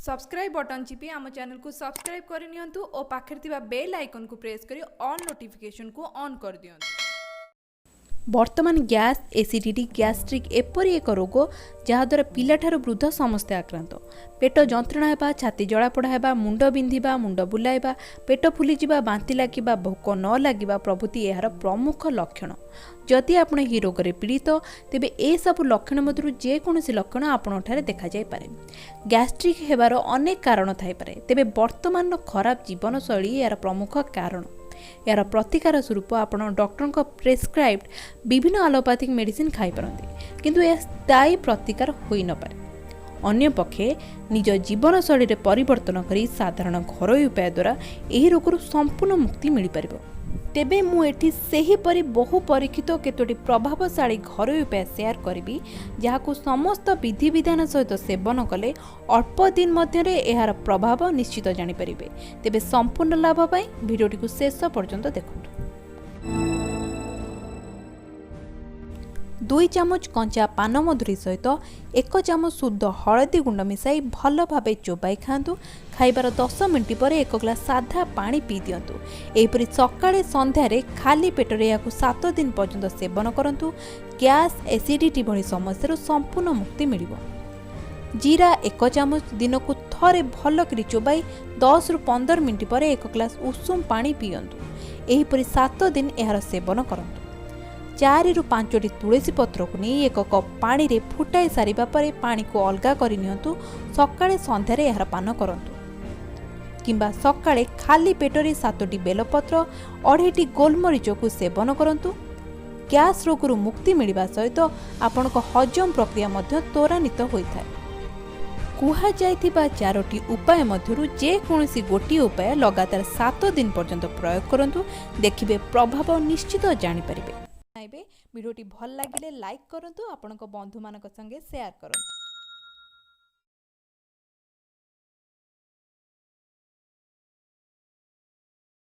Subscribe button ଚିପି ଆମ ଚ୍ୟାନେଲକୁ ସବସ୍କ୍ରାଇବ୍ କରିନିଅନ୍ତୁ ଓ ପାଖରେ ଥିବା ବେଲ୍ ଆଇକନ୍କୁ ପ୍ରେସ୍ କରି ଅଲ୍ ନୋଟିଫିକେସନ୍କୁ ଅନ୍ କରିଦିଅନ୍ତୁ। ବର୍ତ୍ତମାନ ଗ୍ୟାସ୍, ଏସିଡ଼ିଟି, ଗ୍ୟାଷ୍ଟ୍ରିକ୍ ଏପରି ଏକ ରୋଗ, ଯାହାଦ୍ୱାରା ପିଲାଠାରୁ ବୃଦ୍ଧ ସମସ୍ତେ ଆକ୍ରାନ୍ତ। ପେଟ ଯନ୍ତ୍ରଣା ହେବା, ଛାତି ଜଳାପୋଡ଼ା ହେବା, ମୁଣ୍ଡ ବିନ୍ଧିବା, ମୁଣ୍ଡ ବୁଲାଇବା, ପେଟ ଫୁଲିଯିବା, ବାନ୍ତି ଲାଗିବା, ଭୋକ ନ ଲାଗିବା ପ୍ରଭୃତି ଏହାର ପ୍ରମୁଖ ଲକ୍ଷଣ। ଯଦି ଆପଣ ଏହି ରୋଗରେ ପୀଡ଼ିତ, ତେବେ ଏସବୁ ଲକ୍ଷଣ ମଧ୍ୟରୁ ଯେକୌଣସି ଲକ୍ଷଣ ଆପଣଙ୍କଠାରେ ଦେଖାଯାଇପାରେ। ଗ୍ୟାଷ୍ଟ୍ରିକ୍ ହେବାର ଅନେକ କାରଣ ଥାଇପାରେ। ତେବେ ବର୍ତ୍ତମାନର ଖରାପ ଜୀବନଶୈଳୀ ଏହାର ପ୍ରମୁଖ କାରଣ। ଏହାର ପ୍ରତିକାର ସ୍ୱରୂପ ଆପଣ ଡକ୍ଟରଙ୍କ ପ୍ରେସକ୍ରାଇବ୍ଡ ବିଭିନ୍ନ ଆଲୋପାଥିକ୍ ମେଡ଼ିସିନ ଖାଇପାରନ୍ତି, କିନ୍ତୁ ଏହା ସ୍ଥାୟୀ ପ୍ରତିକାର ହୋଇନପାରେ। ଅନ୍ୟପକ୍ଷେ ନିଜ ଜୀବନଶୈଳୀରେ ପରିବର୍ତ୍ତନ କରି ସାଧାରଣ ଘରୋଇ ଉପାୟ ଦ୍ୱାରା ଏହି ରୋଗରୁ ସମ୍ପୂର୍ଣ୍ଣ ମୁକ୍ତି ମିଳିପାରିବ। ତେବେ ମୁଁ ଏଠି ସେହିପରି ବହୁ ପରୀକ୍ଷିତ କେତୋଟି ପ୍ରଭାବଶାଳୀ ଘରୋଇ ଉପାୟ ସେୟାର କରିବି, ଯାହାକୁ ସମସ୍ତ ବିଧିବିଧାନ ସହିତ ସେବନ କଲେ ଅଳ୍ପ ଦିନ ମଧ୍ୟରେ ଏହାର ପ୍ରଭାବ ନିଶ୍ଚିତ ଜାଣିପାରିବେ। ତେବେ ସମ୍ପୂର୍ଣ୍ଣ ଲାଭ ପାଇଁ ଭିଡ଼ିଓଟିକୁ ଶେଷ ପର୍ଯ୍ୟନ୍ତ ଦେଖନ୍ତୁ। 2 ଚାମଚ କଞ୍ଚା ପାନମଧୁରୀ ସହିତ 1 ଚାମଚ ଶୁଦ୍ଧ ହଳଦୀ ଗୁଣ୍ଡ ମିଶାଇ ଭଲ ଭାବେ ଚୋବାଇ ଖାଆନ୍ତୁ। ଖାଇବାର 10 ମିନିଟ୍ ପରେ ଏକ ଗ୍ଲାସ୍ ସାଧା ପାଣି ପିଇ ଦିଅନ୍ତୁ। ଏହିପରି ସକାଳେ ସନ୍ଧ୍ୟାରେ ଖାଲି ପେଟରେ ଏହାକୁ 7 ଦିନ ପର୍ଯ୍ୟନ୍ତ ସେବନ କରନ୍ତୁ। ଗ୍ୟାସ୍, ଏସିଡ଼ିଟି ଭଳି ସମସ୍ୟାରୁ ସମ୍ପୂର୍ଣ୍ଣ ମୁକ୍ତି ମିଳିବ। ଜିରା 1 ଚାମଚ ଦିନକୁ ଥରେ ଭଲ କରି ଚୋବାଇ 10ରୁ 15 ମିନିଟ୍ ପରେ ଏକ ଗ୍ଲାସ୍ ଉଷୁମ ପାଣି ପିଅନ୍ତୁ। ଏହିପରି 7 ଦିନ ଏହାର ସେବନ କରନ୍ତୁ। 4ରୁ 5ଟି ତୁଳସୀ ପତ୍ରକୁ ନେଇ 1 କପ୍ ପାଣିରେ ଫୁଟାଇ ସାରିବା ପରେ ପାଣିକୁ ଅଲଗା କରି ନିଅନ୍ତୁ। ସକାଳେ ସନ୍ଧ୍ୟାରେ ଏହାର ପାନ କରନ୍ତୁ କିମ୍ବା ସକାଳେ ଖାଲି ପେଟରେ 7ଟି ବେଲପତ୍ର, ଅଢ଼େଇଟି ଗୋଲମରିଚକୁ ସେବନ କରନ୍ତୁ। ଗ୍ୟାସ୍ ରୋଗରୁ ମୁକ୍ତି ମିଳିବା ସହିତ ଆପଣଙ୍କ ହଜମ ପ୍ରକ୍ରିୟା ମଧ୍ୟ ତ୍ୱରାନ୍ୱିତ ହୋଇଥାଏ। କୁହାଯାଇଥିବା ଚାରୋଟି ଉପାୟ ମଧ୍ୟରୁ ଯେକୌଣସି ଗୋଟିଏ ଉପାୟ ଲଗାତାର 7 ଦିନ ପର୍ଯ୍ୟନ୍ତ ପ୍ରୟୋଗ କରନ୍ତୁ। ଦେଖିବେ, ପ୍ରଭାବ ନିଶ୍ଚିତ ଜାଣିପାରିବେ। ଭିଡ଼ିଓଟି ଭଲ ଲାଗିଲେ ଲାଇକ୍ କରନ୍ତୁ, ଆପଣଙ୍କ ବନ୍ଧୁମାନଙ୍କ ସଙ୍ଗେ ସେୟାର କରନ୍ତୁ।